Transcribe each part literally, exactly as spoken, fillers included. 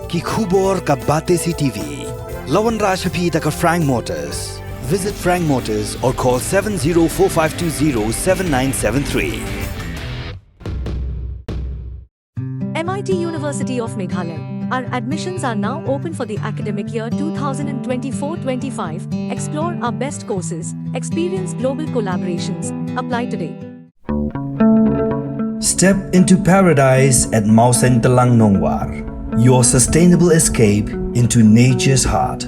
Ki khubor ka Batesi TV. La wanrah sha phi da ka Frank Motors. Visit Frank Motors or call seven zero four five two zero seven nine seven three. M I T University of Meghalaya. Our admissions are now open for the academic year two thousand twenty-four twenty-five. Explore our best courses, experience global collaborations. Apply today. Step into paradise at Mawsyntelang Nongwar, your sustainable escape into nature's heart.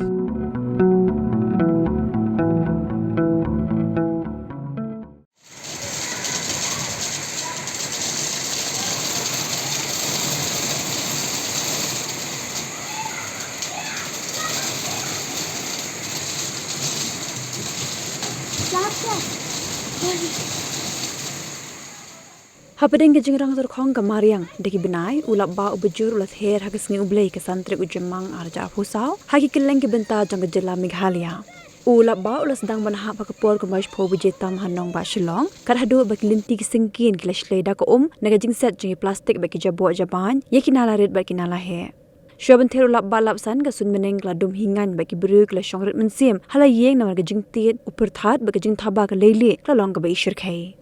Hapdeng ka jingrang tyrkhong ka mariang da ki bnai, u lapbah uba jur u la ther ha ka sngi U Blei ka san tarik u Jymmang ar hajar arphew saw ha ki kylleng ki bynta jong ka jylla Meghalaya. U lapbah u la sdang ban hap ha ka por kumba shiphew baje tam ha nongbah Shillong, kat haduh ba ki lynti ki syngkien ki la shlei da ka um na ka jingset jong ki plastik bad ki jaboh jabain ïa ki nala rit bad ki nala heh. Shuwa ban ther u lapbah lapsan, ka suiñ bneng ka la dum hi ngaiñ bad ki briew ki la shong rit mynsiem ha la ïing namar ka jingtied, u pyrthat bad ka jingthaba ka leilieh ka la long kaba ishyrkhei.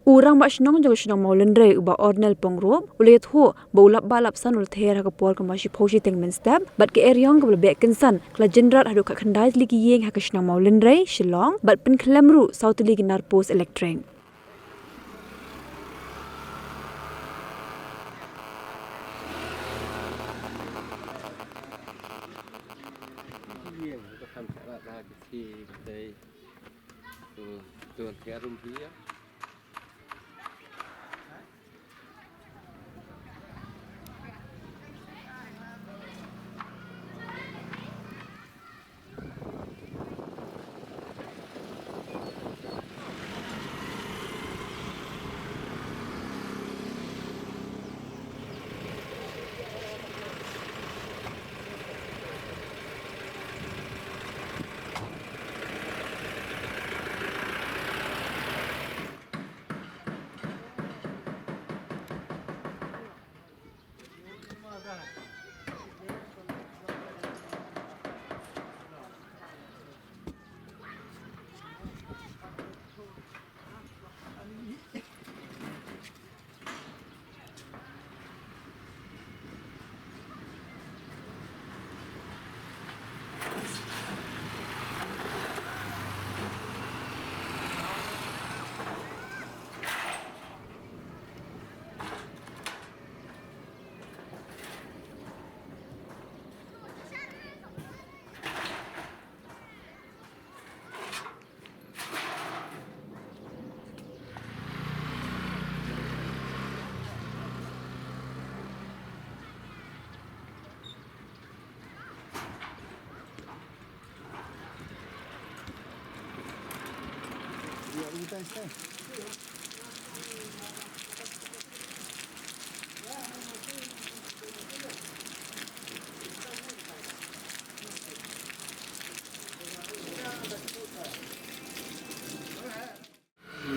U rangbah shnong jong ka shnong Mawlynrei, u Bah Ornel Pyngrope, u la ïathuh ba u lapbah lapsan u la ther ha ka por kumba shiphew shiteng mynstep, bad ka eriong kaba la beh kynsan ka la jynrat haduh khatkhyndai tylli ki ïing ha ka shnong Mawlynrei, Shillong, bad pynkhlem ruh saw tylli ki nar post elektrik.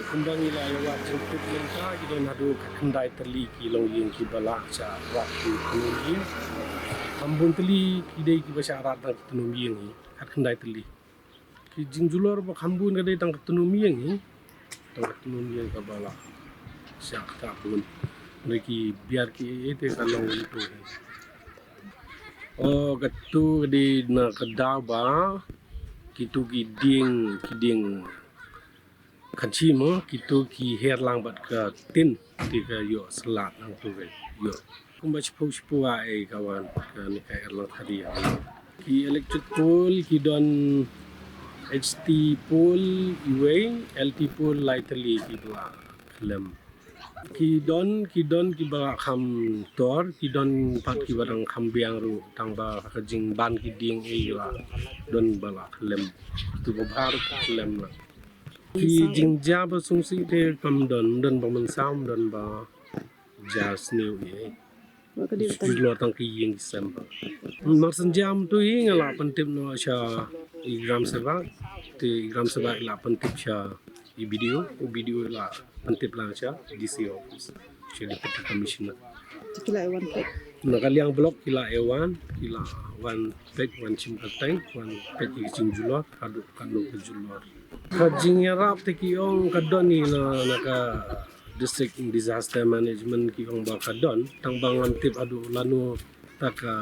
Kumba ngi la ïa wad jingtip mynta, ki don haduh khatkhyndai tylli ki longïing kiba la shah rat ki tnum ïing. Kham bun tylli ki dei kiba shah rat tang ki tnum ïing hi, khatkhyndai tylli. Ki jingjulor ba kham bun ka dei tang ka tnum ïing hi, tang ka tnum ïing kaba la shah kata bun. Hynrei ki biar ki ei ei te ka long ïing tu hi. O, katu ka dei na ka daw ba kitu ki dieng, ki dieng kynshi mo, kitu ki her lang bad ka tin, te ka ïoh slad hangtu ka ïoh. Kumba shiphew shiphew a ei ka wan kane ka Erlang Thari. Ki electric pole ki don H T pole iwei, L T pole lai tylli kiba la khlem. Ki don, ki don kiba la kham tor, ki don pat kiba dang kham biang ruh, tang ba ka jingban ki dieng ei la don ba la khlem. Tu ba bha ruh ka khlem la. Ki jingjia ba sngewsih te kam don, don ba mynsaw, don ba jia sniew ei. Ba ka dei tang. Jur lor tang ki ïing ki sem. Mar shen jam tu hi nga la pyntip noh sha i gram sabha. Te i gram sabha i la pyntip sha i B D O, i B D O i la pyntip lang sha D C office, sha Deputy Commissioner. Te ki la wan peit. Na ka liang block ki la ïa wan, ki la wan peit, wan shim kyrteng, wan peit ïa ka jingjulor, haduh katno ka julor. Ka jingïarap te ki ong ka don hi na, na ka District Disaster Management ki ong ba ka don, tang ba ngam tip haduh lano ta ka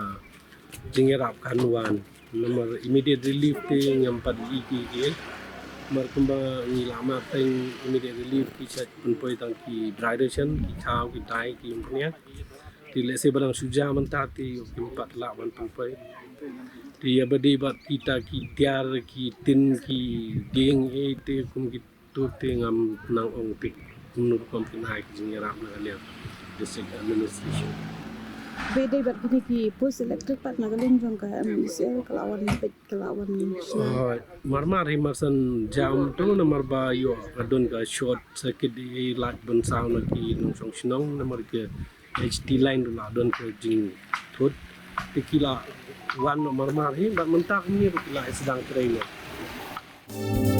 jingïarap kan wan. Namar immediate relief te ngam pat i ki ki. Namar kumba ngi la mad teng immediate relief ki shait pynpoi tang ki dry ration, ki khaw, ki dai, ki ym pynïa. Te lehse ba dang shu ja mynta te kim pat lah ban pynpoi. Te ïa ba dei bad kita ki tiar, ki tin, ki dieng, eh, te kum kito te ngam nang ong te kumno rukom kin ai ki jingïarap na ka liang District Administration. Ba dei bad kine ki post elected pat na ka liang jong ka M E C L ka la wan peit, ka la wan shna. Oh, marmar hi marsan jam tu namar ba ïoh ka don ka short circuit, i lait ban saw na ki nongshong shnong namar ka H T line ruh la don ka jingthut. Te ki la wan noh marmar hi, bad mynta kumne ruh ki la sdang trei noh.